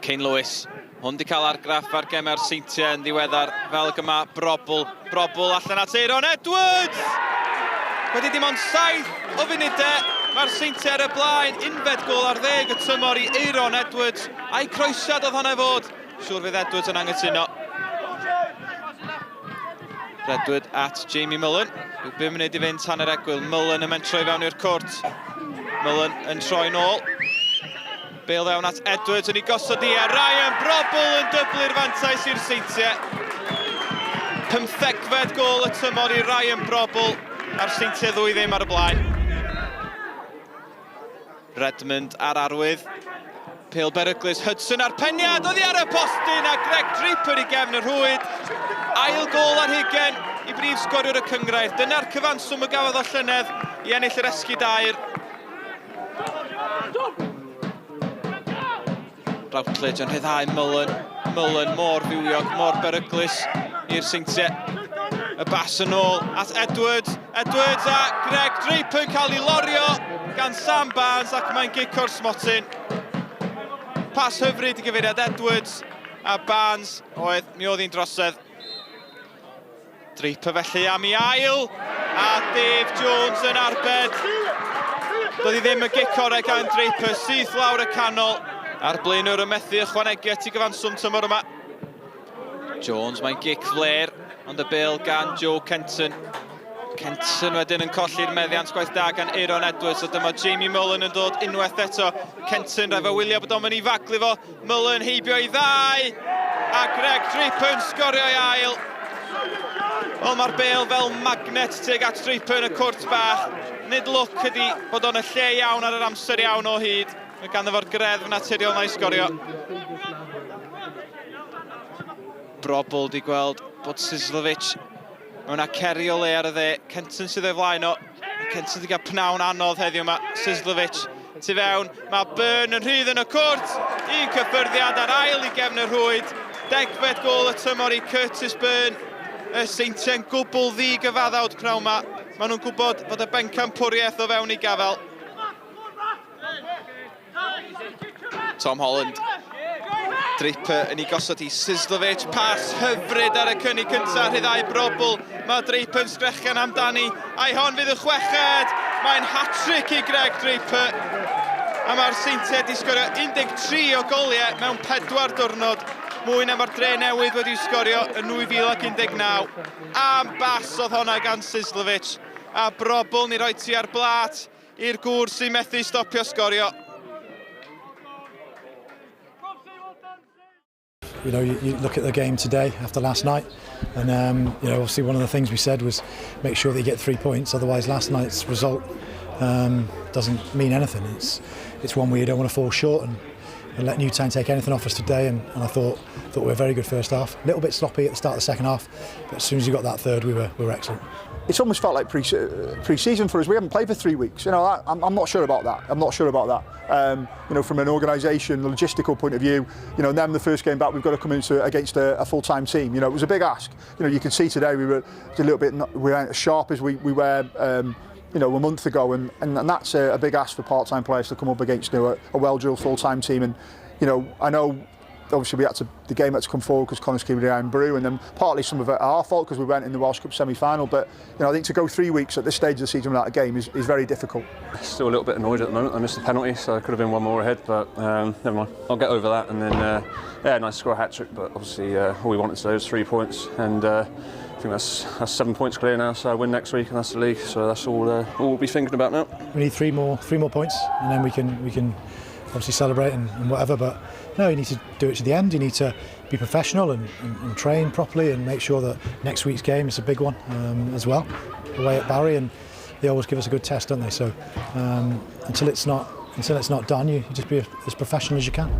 Kane Lewis. Hwn di cael argraff ar gemau'r Seintiau yn ddiweddar, fel gyma Brobl. Brobl allan at Aeron Edwards! Wedi dim ond 7 o funudau, mae'r Seintiau ar y blaen, unfed gol ar ddeg y tymor i Aeron Edwards. A'i croesiad oedd hwnna i fod. Siŵr fydd Edwards yn anghytuno. Redwood at Jamie Mullen. Rhyw 5 munud i fynd tan yr egwyl. Mullen yn mentro i fewn i'r cwrt. Mullen yn troi nôl. Bale fewn at Edwards yn ei gosod i a Ryan Brobl yn dyblu'r fantais i'r Seintiau. Pymthegfed gol y tymor i Ryan Brobl a'r Seintiau ddwy ddim ar y blaen. Redmond ar arwydd. Pêl beryglus Hudson a'r peniad oddi ar y postyn a Greg Draper i gefn y rhwyd. Ail gôl ar hugen i brif sgoriwr y cyngrair. Dyna'r cyfanswm y gafodd o llynedd i ennill yr esgid aur. Routledge yn rhyddhau Mullen. Mullen mor fywiog, mor beryglus i'r Seintiau. Y bas yn ôl at Edwards. Edwards a Greg Draper yn cael ei lorio gan Sam Barnes ac mae'n gic o'r smotyn. Pas hyfryd i gyfeiriad Edwards a Barnes oedd, mi oedd hi'n drosedd. Draper felly am ei ail, a Dave Jones yn arbed. Doedd hi ddim y gic orau gan Draper, syth lawr y canol, a'r blaenwr yn methu ychwanegu at ei gyfanswm tymor yma. Jones, mae'n gic fler, ond y bel gan Joe Kenton. Kenton wedyn yn colli'r meddiant gwaith da gan Aaron Edwards, a dyma Jamie Mullen yn dod unwaith eto. Kenton, rhaid fe wylio bod o'n mynd i faglu fo. Mullen heibio i ddau, a Greg Draper yn sgorio ei ail. Wel, mae'r bel fel magnet tuag at Draper yn y cwrt bach. Nid lwc ydy bod o'n y lle iawn ar yr amser iawn o hyd. Mae ganddo fo'r greddf naturiol na i sgorio. Brobl di gweld bod Sislovic mewn aceri o le ar y dde. Kenton sydd o'i flaen o. Kenton wedi cael pnawn anodd heddiw yma. Sislovic tu fewn. Mae Byrne yn rhydd yn y cwrt. Un cyffyrddiad ar ail i gefn y rhwyd. Degfed gol y tymor i Curtis Byrne. Y Seintiau'n gwbl ddi-gyfaddawd pnawn yma. Maen nhw'n gwybod fod y bencampwriaeth o fewn i gafael. Tom Holland. Draper yn ei gosod i Sislovic. Pas hyfryd ar y cynnig cyntaf, rhyddhau Brobl. Mae Draper yn sgrechian amdani. A'i hon fydd y chweched. Mae'n hat-trick i Greg Draper. A mae'r Seintiau wedi sgorio 13 o goliau mewn pedwar diwrnod. Mwy na mae'r Dre Newydd wedi sgorio yn 2019. Am bas oedd honna gan Sislovic. A Brobl ni roi ti ar blat i'r gŵr sy'n methu stopio sgorio. You know, you look at the game today after last night, and you know, obviously one of the things we said was make sure that you get 3 points, otherwise last night's result doesn't mean anything. It's one where you don't want to fall short and let Newtown take anything off us today, and I thought we were a very good first half. A little bit sloppy at the start of the second half, but as soon as you got that third, we were excellent. It's almost felt like pre-season for us. We haven't played for 3 weeks. You know, I'm not sure about that. I'm not sure about that. You know, from an organisation, logistical point of view, you know, them the first game back, we've got to come into against a full-time team. You know, it was a big ask. You know, you can see today we were a little bit, we weren't as sharp as we were, you know, a month ago, and that's a big ask for part-time players to come up against, you know, a well-drilled full-time team. And you know, I know obviously we had to, the game had to come forward because Connah's Quay were in Brew, and then partly some of it our fault because we went in the Welsh Cup semi-final. But you know, I think to go 3 weeks at this stage of the season without a game is very difficult. Still a little bit annoyed at the moment. I missed the penalty, so I could have been one more ahead, but never mind. I'll get over that, and then yeah, nice to score a hat-trick. But obviously all we wanted today was 3 points, and I think that's 7 points clear now. So I win next week, and that's the league. So that's all we'll be thinking about now. We need three more points, and then we can obviously celebrate and whatever, but no, you need to do it to the end. You need to be professional and train properly and make sure that next week's game is a big one as well, away at Barry, and they always give us a good test, don't they? So until it's not done, you just be as professional as you can.